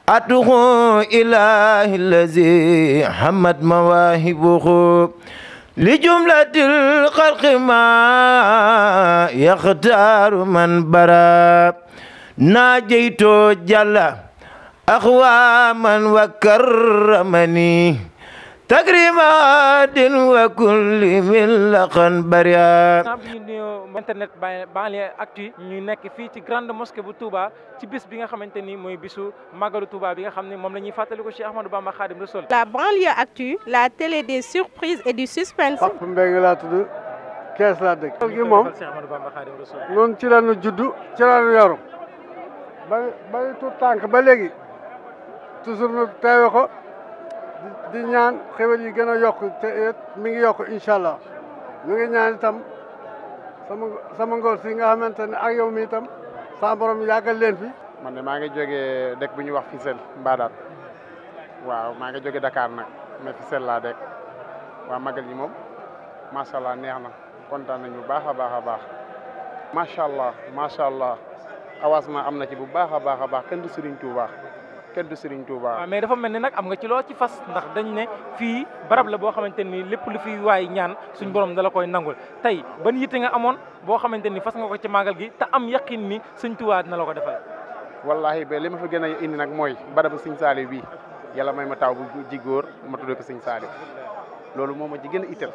أدعو إله الذي حمد مواهبه لجملة الخلق ما يختار من برا ناجيت جل أخواما وكرمني تكريمات وكل من لقن بريا. internet Banlieue Actu ñu nekk fii ci grande mosquée bu Touba ci bis bi nga xamante ni mooy bisu Magalu Touba bi nga xam ne moom la ñuy fàttaliku Cheikh Ahmadou Bamba Khadim Rassoul. La Banlieue Actu, la télé des surprises et du suspense. Papa Mbengue laa tudd Kees laa dëkk. gi moom Cheikh Ahmadou Bamba Khadim Rassoul. noonu ci la ñu juddu ci la ñu yaru ba tout tànk ba léegi toujours ñu teewe ko di ñaan xewal yi gën a yokk te mi ngi yokk incha allah ñu ngi ñaan itam sama ngóor si nga xamante ne ak yow mi itam sa borom yàggal leen fi. man de maa ngi jógee dëkk bu ñuy wax Fissel Mbadane waaw maa ngi jógee Dakar nag mais Fissel laa dëkk waa magal yi moom macha allah neex na kontaan nañu bu baax a baax a baax macha allah avancement am na ci bu baax a baax kenn du Serigne Touba. waaw mais dafa mel ni nag am nga ci loo ci fas ndax dañ ne fii barab la boo xamante ni lépp lu fi waay ñaan suñ borom dala koy nangul tey ban yitte nga amoon boo xamante ni fas nga ko ci màggal gi te am yaqin ni Sëñ Tuubaa dina la ko defal. wallahi ba li ma fa gën a indi nag mooy barabu Sëñ Saaliw bi yàlla may ma taw bu ji góor ma tuddee ko Sëñ Saaliw loolu moom ma ci gën a itteel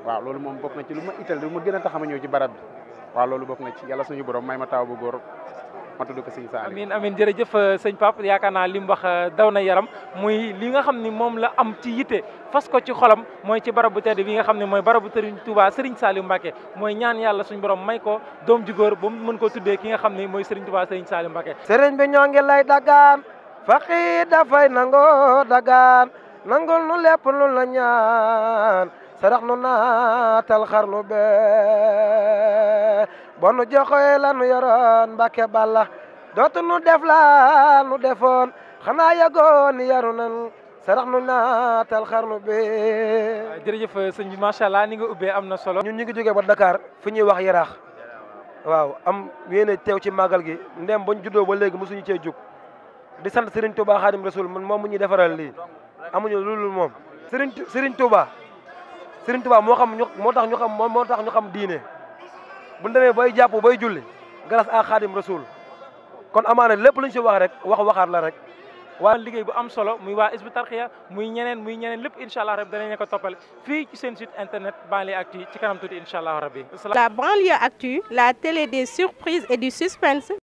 waaw loolu moom bokk na ci lu ma itteel lu ma gën a tax ma ñëw ci barab bi waaw loolu bokk na ci yàlla suñu borom may ma taw bu góor ma tudd ko Sëñ Saaliw. amiin jërëjëf sëñ Pape yaakaar naa li mu wax daw na yaram muy li nga xam ni moom la am ci yitte fas ko ci xolam mooy ci barab bu tedd bi nga xam ne mooy barabu Serigne Touba Serigne Saliou Mbacké mooy ñaan yàlla suñu borom may ko doom ju góor ba mu mën ko tuddee ki nga xam ne mooy Serigne Touba Serigne Saliou Mbacké. Serigne bi ñoo ngi lay dagaan faqi dafay nangoo dagaan nangul nu lépp lu la ñaan sarax nu naatal xarnu be bonu joxoy la nu yoroon Mbàkke Balla dootu nu def la nu defoon xanaa yagoon yaru nan sarax nu naatal xarnu be. jërëjëf sëñ bi macha allah ni nga ubbee am na solo. ñun ñu ngi jógee ba Dakar fu ñuy wax Yaraax waaw am yéene teew ci màggal gi ndem bañ juddoo ba léegi mosuñu cee jóg di sant Serigne Touba Khadim Rassoul man moom mu ñuy defaral lii amuñu loolu moom. Serigne Touba moo tax ñu xam diine bu ñu demee bay jàpp bay julli grâce à Khadim Rassoul kon amaana lépp luñ si wax rek waxaat la rek. waa liggéey bu am solo muy waa Hizbut Tarqiyyah muy ñeneen lépp incha allah rabbi danañ ko toppal fii ci seen site internet Banlieue Actu ci kanam tuuti incha allah rabbi. La Banlieue Actu, la télé des surprises et du suspense.